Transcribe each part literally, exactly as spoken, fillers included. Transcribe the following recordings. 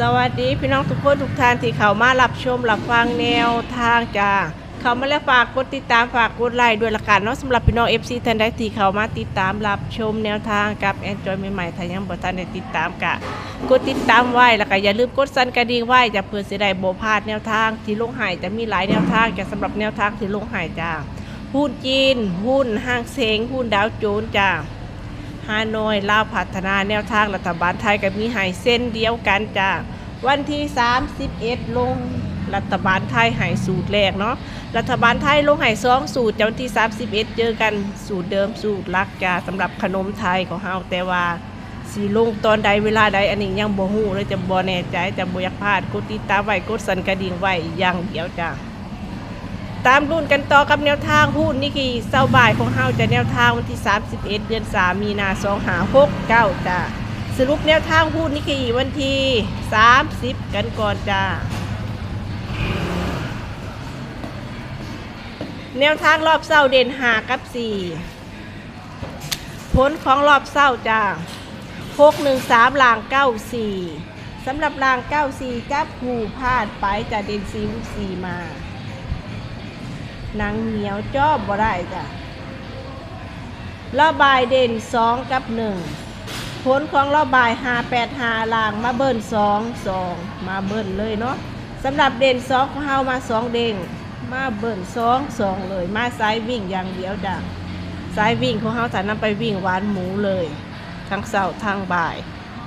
สวัสดีพี่น้องทุกคนทุกท่านที่เข้ามารับชมรับฟังแนวทางจ้า เข้ามาแล้วฝากกดติดตามฝากกดไลค์ด้วยละกันเนาะ สำหรับพี่น้อง เอฟซี ท่านใดที่เข้ามาติดตามรับชมแนวทางกับแอนจอยใหม่ๆ ถ้ายังบ่ทันได้ติดตามกะกดติดตามไว้ แล้วก็อย่าลืมกดสั่นกระดิ่งไว้จ้ะ เพื่อสิได้บ่พลาดแนวทางที่ลงให้ จะมีหลายแนวทางจ้ะ สำหรับแนวทางที่ลงให้จ้า หุ้นจีน หุ้นฮ่างเซ็ง หุ้นดาวโจนส์จ้า ฮานอย ลาวพัฒนา แนวทางรัฐบาลไทยก็มีให้เช่นเดียวกันจ้า วันที่สามสิบเอ็ด ลงรัฐบาลไทยให้สูตรแรกเนาะ รัฐบาลไทยลงให้สองสูตรจ้า วันที่สามสิบเอ็ด เจอกันสูตรเดิมสูตรหลักจ้า สำหรับขนมไทยของเฮา แต่ว่าสิลงตอนใดเวลาใด อันนี้ยังบ่ฮู้เลยจ้า บ่แน่ใจจ้า บ่อยากพลาด กดติดตามไว้ กดสั่นกระดิ่งไว้อย่างเดียวจ้า ตามลุ้นกันต่อกับแนวทางหุ้นนิกเกอิเช้าบ่ายของเฮาจ้า แนวทางวันที่สามสิบเอ็ด เดือนสาม มีนา สองห้าหกเก้าจ้า สรุปแนวทางหุ้นนิกเกอิวันที่สามสิบ กันก่อนจ้า แนวทางรอบเช้าเด่นห้ากับสี่ ผลของรอบเช้าจ้า หกหนึ่งสาม ล่าง เก้าสี่ สำหรับล่าง เก้าสี่ จับคู่พลาดไปจ้า เด่นสี่ สี่มา หนังเหนียวจอบบ่ได้จ้ะ รอบบ่ายเด่น สอง กับ หนึ่ง ผลของรอบบ่าย ห้าแปดห้า ล่างมาเบิ้ล สอง สอง มาเบิ้ลเลยเนาะ สำหรับเด่น สอง ของเฮามา สอง เด้ง มาเบิ้ล สอง สอง เลย มาสายวิ่งอย่างเดียวจ้ะ สายวิ่งของเฮาถ้านำไปวิ่งหวานหมูเลย ทั้งเช้าทั้งบ่าย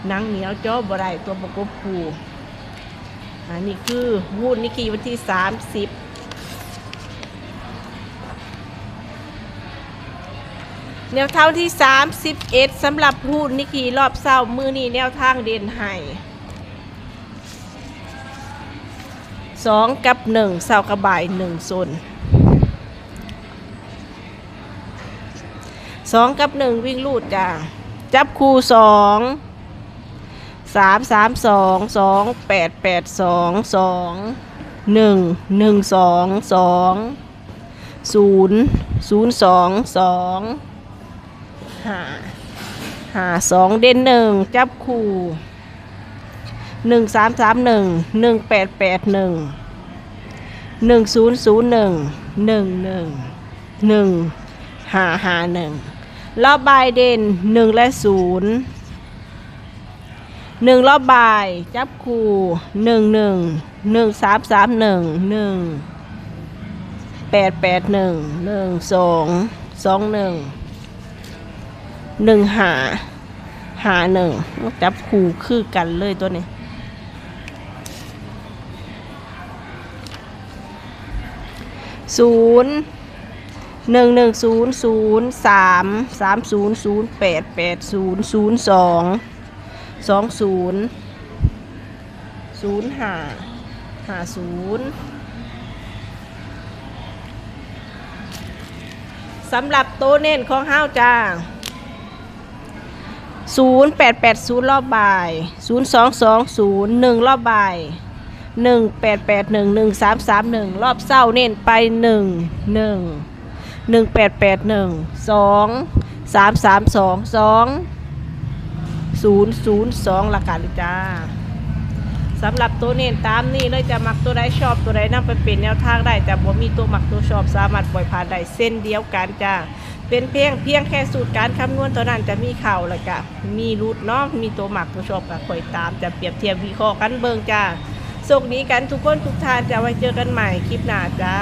หนังเหนียวจอบบ่ได้ ตัวประกบคู่ อันนี้คือหุ้นนิกเกอิวันที่สามสิบ แนวทางที่สามสิบเอ็ด สำหรับหุ้นนิกเกอิรอบเช้ามื้อนี้ แนวทางเด่นให้ สอง กับ หนึ่ง เช้ากับบ่าย หนึ่ง โซน สอง กับ หนึ่ง วิ่งรูดจ้า จับคู่ สอง สาม สาม สอง สอง แปด แปด สอง สอง หนึ่ง หนึ่ง สอง สอง ศูนย์ ศูนย์ สอง สอง ห้า ห้า สอง เด่น หนึ่ง จับคู่ หนึ่ง สาม สาม หนึ่ง หนึ่ง แปด แปด หนึ่ง หนึ่ง ศูนย์ ศูนย์ หนึ่ง หนึ่ง หนึ่ง หนึ่ง ห้า ห้า หนึ่ง รอบบ่ายเด่น หนึ่ง และ ศูนย์ หนึ่ง รอบบ่าย จับคู่ หนึ่ง หนึ่ง หนึ่ง สาม สาม หนึ่ง หนึ่ง แปด แปด หนึ่ง หนึ่ง สอง สอง หนึ่ง หนึ่ง ห้า ห้า หนึ่ง จับคู่คือกันเลยตัวนี้ ศูนย์ หนึ่ง หนึ่ง ศูนย์ ศูนย์ สาม สาม ศูนย์ ศูนย์ แปด แปด ศูนย์ ศูนย์ สอง สอง ศูนย์ ศูนย์ ห้า ห้า ศูนย์ สำหรับตัวเน้นของเฮาจ้า ศูนย์ แปด แปด ศูนย์ รอบบ่าย ศูนย์ สอง สอง ศูนย์ หนึ่ง รอบบ่าย หนึ่ง แปด แปด หนึ่ง หนึ่ง สาม สาม หนึ่ง รอบเช้าเน้นไป หนึ่ง หนึ่ง หนึ่ง แปด แปด หนึ่ง สอง สาม สาม สอง สอง ศูนย์ ศูนย์ สอง ละกันจ้า สำหรับตัวเน้นตามนี้เลยจ้า มักตัวใดชอบตัวใดนำไปเป็นแนวทางได้จ้า บ่มีตัวมักตัวชอบ สามารถปล่อยผ่านได้เช่นเดียวกันจ้า เป็นเพียง เพียงแค่สูตรการคำนวณเท่านั้น จะมีเข้าแล้วก็มีหลุดเนาะ มีตัวมักตัวชอบก็ค่อยตาม จะเปรียบเทียบวิเคราะห์กันเบิ่งจ้า โชคดีกันทุกคนทุกท่านจ้า ไว้เจอกันใหม่คลิปหน้าจ้า